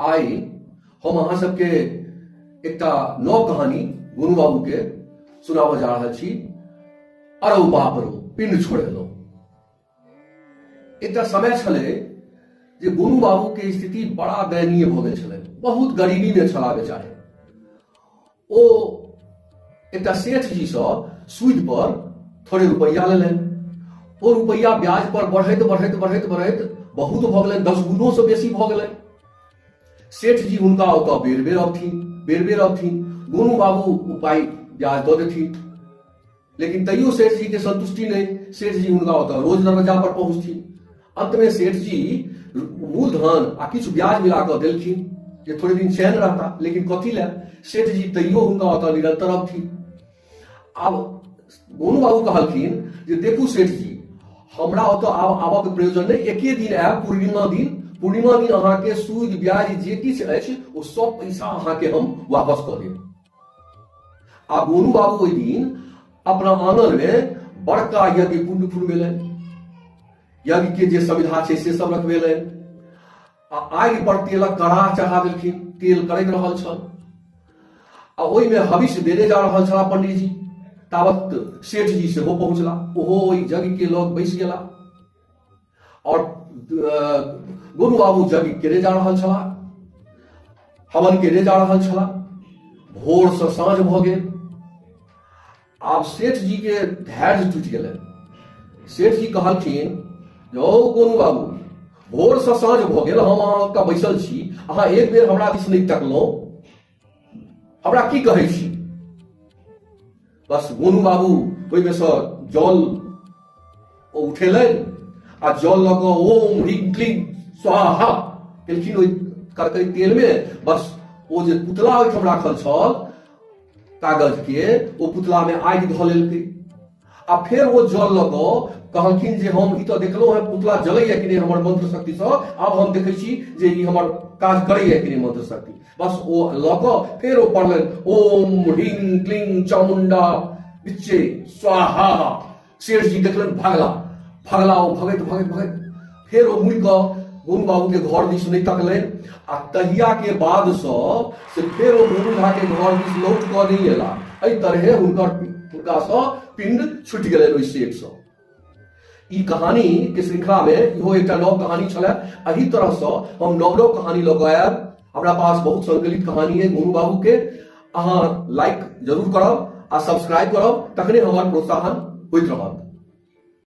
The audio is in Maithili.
आइ हम अहाँ सबके एकटा नव कहानी गोनू बाबू के सुनाबऽ जा रहल छी। अरौ बाप रौ, पिंड छोड़ेलहुँ। एकटा समय छलै जे गोनू बाबू के स्थिति बड़ा दयनीय भऽ गेल छलै, बहुत गरीबी में छला बेचारे। ओ एकटा सेठ जी सँ सूद पर थोड़े रुपैआ लेलनि। ओ रुपैआ ब्याज पर बढ़ैत बढ़ैत बढ़ैत बढ़ैत बहुत भऽ गेलनि, 10 गुणो सँ बेसी भऽ गेलनि। सेठ जी हुनका ओतऽ बेर बेर अबथिन, बेर बेर अबथिन, गोनू बाबू ओ पाइ ब्याज दऽ देथिन, लेकिन तैयो सेठ जी के संतुष्टि नहीं। सेठ जी हुनका ओतऽ रोज दरवाजा पर पहुँचथिन। अंत में सेठ जी मूलधन आ किछु ब्याज मिला कऽ देलखिन जे थोड़े दिन चैन रहता, लेकिन कथी लए, सेठ जी तैयो हुनका ओतऽ निरंतर अबथिन। आब गोनू बाबू कहलखिन जे देखू सेठ जी, हमरा ओतऽ आब आबऽ के प्रयोजन नहि, एके दिन आयब, पूर्णिमा दिन। पूर्णिमा दिन अहाँके सूद ब्याज जे किछु अछि ओ सब पैसा अहाँके हम वापस कऽ देब। आ गोनू बाबू ओहि दिन अपना आंगन में बड़का यज्ञ कुंड खुनबेलनि, यज्ञ के जे सुविधा छै से सब रखबेलनि आ आगि पर तेलक कड़ाह चढ़ा देलखिन। तेल करैत रहल छल आ ओहिमे हविष देने जा रहल छला पंडीजी। तावत सेठ जी सेहो पहुँचला, ओहो ओहि यज्ञ के लग बैस गेला और गोनू बाबू यज्ञ केने जा रहल छला, हवन केने जा रहल छला। भोर से साँझ भऽ गेल। आब सेठ जी के धैर्य टूटि गेलनि। सेठ जी कहलखिन, यौ गोनू बाबू, भोर से साँझ भऽ गेल, हम अहाँके बैसल छी, अहाँ एक बेर हमरा दिस नहि तकलहुँ, हमरा की कहै छी? बस गोनू बाबू ओहिमे सँ जल ओ उठेलनि आ जल लऽ कऽ ओम ह्रीं क्लीं स्वाहा केलखिन ओहि करकै तेल मे। बस ओ जे पुतला ओहिठाम राखल छल कागज के, ओ पुतला मे आगि धऽ लेलकै आ फेर ओ जल लऽ कऽ कहलखिन जे हम ई तऽ देखलहुँ हेँ पुतला जलैया कि नहि हमर मंत्र शक्तिसँ, आब हम देखै छी जे ई हमर काज करैया कि नहि मंत्र शक्ति। बस ओ लऽ कऽ फेर ओ पढ़लनि ओम ह्रीं क्लीं चामुंडा विच्चे स्वाहा। सेठ जी देखलनि, भगला भगला, ओ भगैत भगैत भगैत फेर ओ मुड़ि कऽ गोनू बाबू के घर दिस नहि तकलनि आ तहिया के बाद सँ से फेर ओ गोनू झा के घर दिस लौट कऽ नहि एला। एहि तरहे हुनकासँ पिंड छुटि गेलनि ओहि सेठसँ। ई कहानी के श्रृंखला में इहो एकटा नव कहानी छलै। एहि तरह सँ हम नव नव कहानी लऽ कऽ आयब। हमरा पास बहुत संकलित कहानी है गोनू बाबू के। अहाँ लाइक जरूर करब आ सब्सक्राइब करब, तखने हमर प्रोत्साहन होइत रहत।